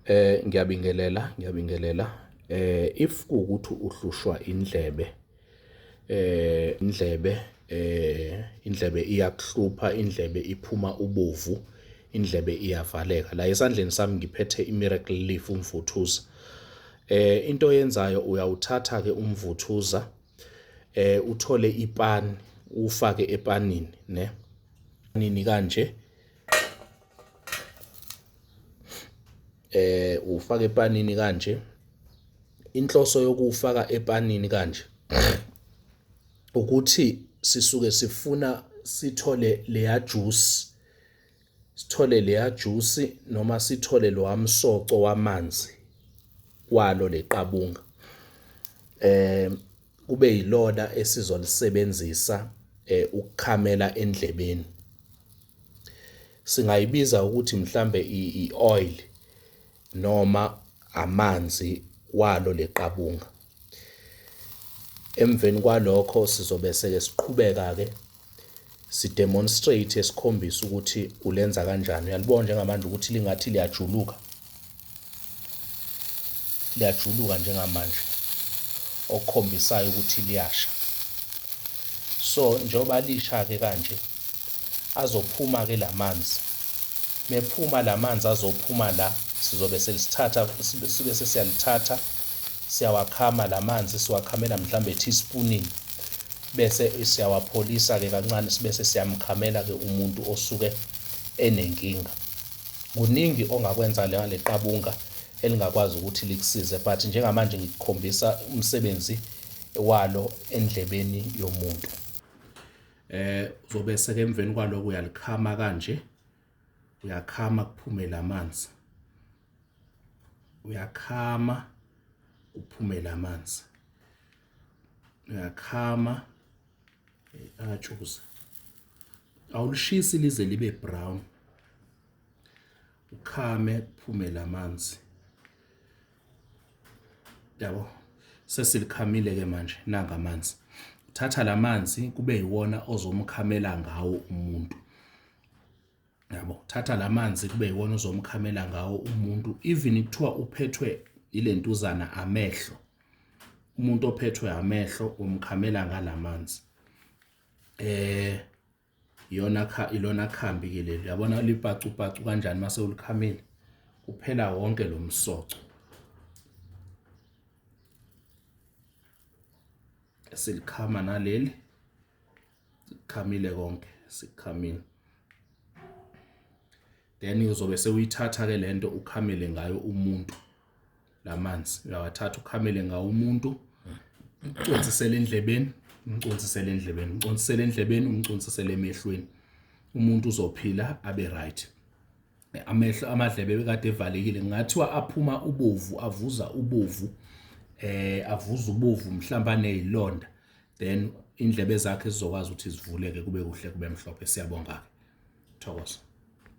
Ngiyabingelela, ngiyabingelela. If kuwukuthi uhlushwa indlebe, indlebe indlebe iyakuhlupha, indlebe iphuma ubovu, indlebe iyavaleka. La esandleni sami ngiphethe i-miracle leaf, umvuthuza. Into oyenzayo uyawuthatha-ke umvuthuza, uthole ipani, uwufake epanini ne. Nini kanje ufake epanini kanje. Inhloso yokuwufaka epanini kanje ukuthi sisuke sifuna sithole leya juice, sithole leya juice noma sithole lowa msoco wamanzi walo leqabunga, kube yilona esizolisebenzisa ukukhamela endlebeni. Singayibiza ukuthi mhlambe i-oil noma amanzi walo leqabunga. Emveni kwalokho sizobe seke siqhubeka-ke sidemonstrate, sikhombise ukuthi ulenza kanjani. Uyalibona njengamanje ukuthi lingathi liyajuluka, liyajuluka njengamanje, okukhombisayo ukuthi liyasha. So njengoba lisha-ke kanje, azophuma-ke lamanzi. Mephuma lamanzi azophuma la, sizobe selisithatha, sibe sesiyalithatha, siyawakhama lamanzi, siwakhamela mhlambe teaspoonini, bese siyawapholisa-ke kancane, sibe siyamkhamela-ke umuntu osuke enenkinga. Kuningi ongakwenza leqabunga elingakwazi ukuthi likusize, but njengamanje ngikukhombisa umsebenzi walo endlebeni yomuntu. Uzobe seke emveni kwaloko uyalikhama kanje, uyakhama kuphume lamanzi, uyakhama kuphume lamanzi, uyakhama atshuza. Awulishisi lize libe brown, ukhame kuphume lamanzi. Yabo, sesilikhamile ke manje, nanga amanzi. Uthatha lamanzi kube yiwona ozomkhamela ngawo umuntu. Yabo, thatha lamanzi kube yiwona ozomkhamela ngawo umuntu. Even kuthiwa uphethwe ilentuzana amehlo, umuntu ophethwe amehlo umkhamela ngalamanzi. Iyona kha, ilona khambi ke leli. Uyabona lipacupacu kanjani mase ulikhamile, kuphela wonke lo msoco. Silikhama naleli, sikhamile konke, sikhamile. Then uzobe sewuyithatha ke lento ukhamele ngayo umuntu. Lamanzi uyawathatha ukhamele ngawo umuntu, umconsisele endlebeni, umconsisele endlebeni, umconsisele endlebeni, umconsisele emehlweni. Umuntu uzophila abe right. Amehlo, amadlebe bekade evalekile, ngathiwa aphuma ubovu, avuza ubovu, avuza ubovu mhlawumbe anezilonda, then indlebe zakhe zizokwazi ukuthi zivuleke kube kuhle, kube mhlophe. Siyabonga ke, thokoza.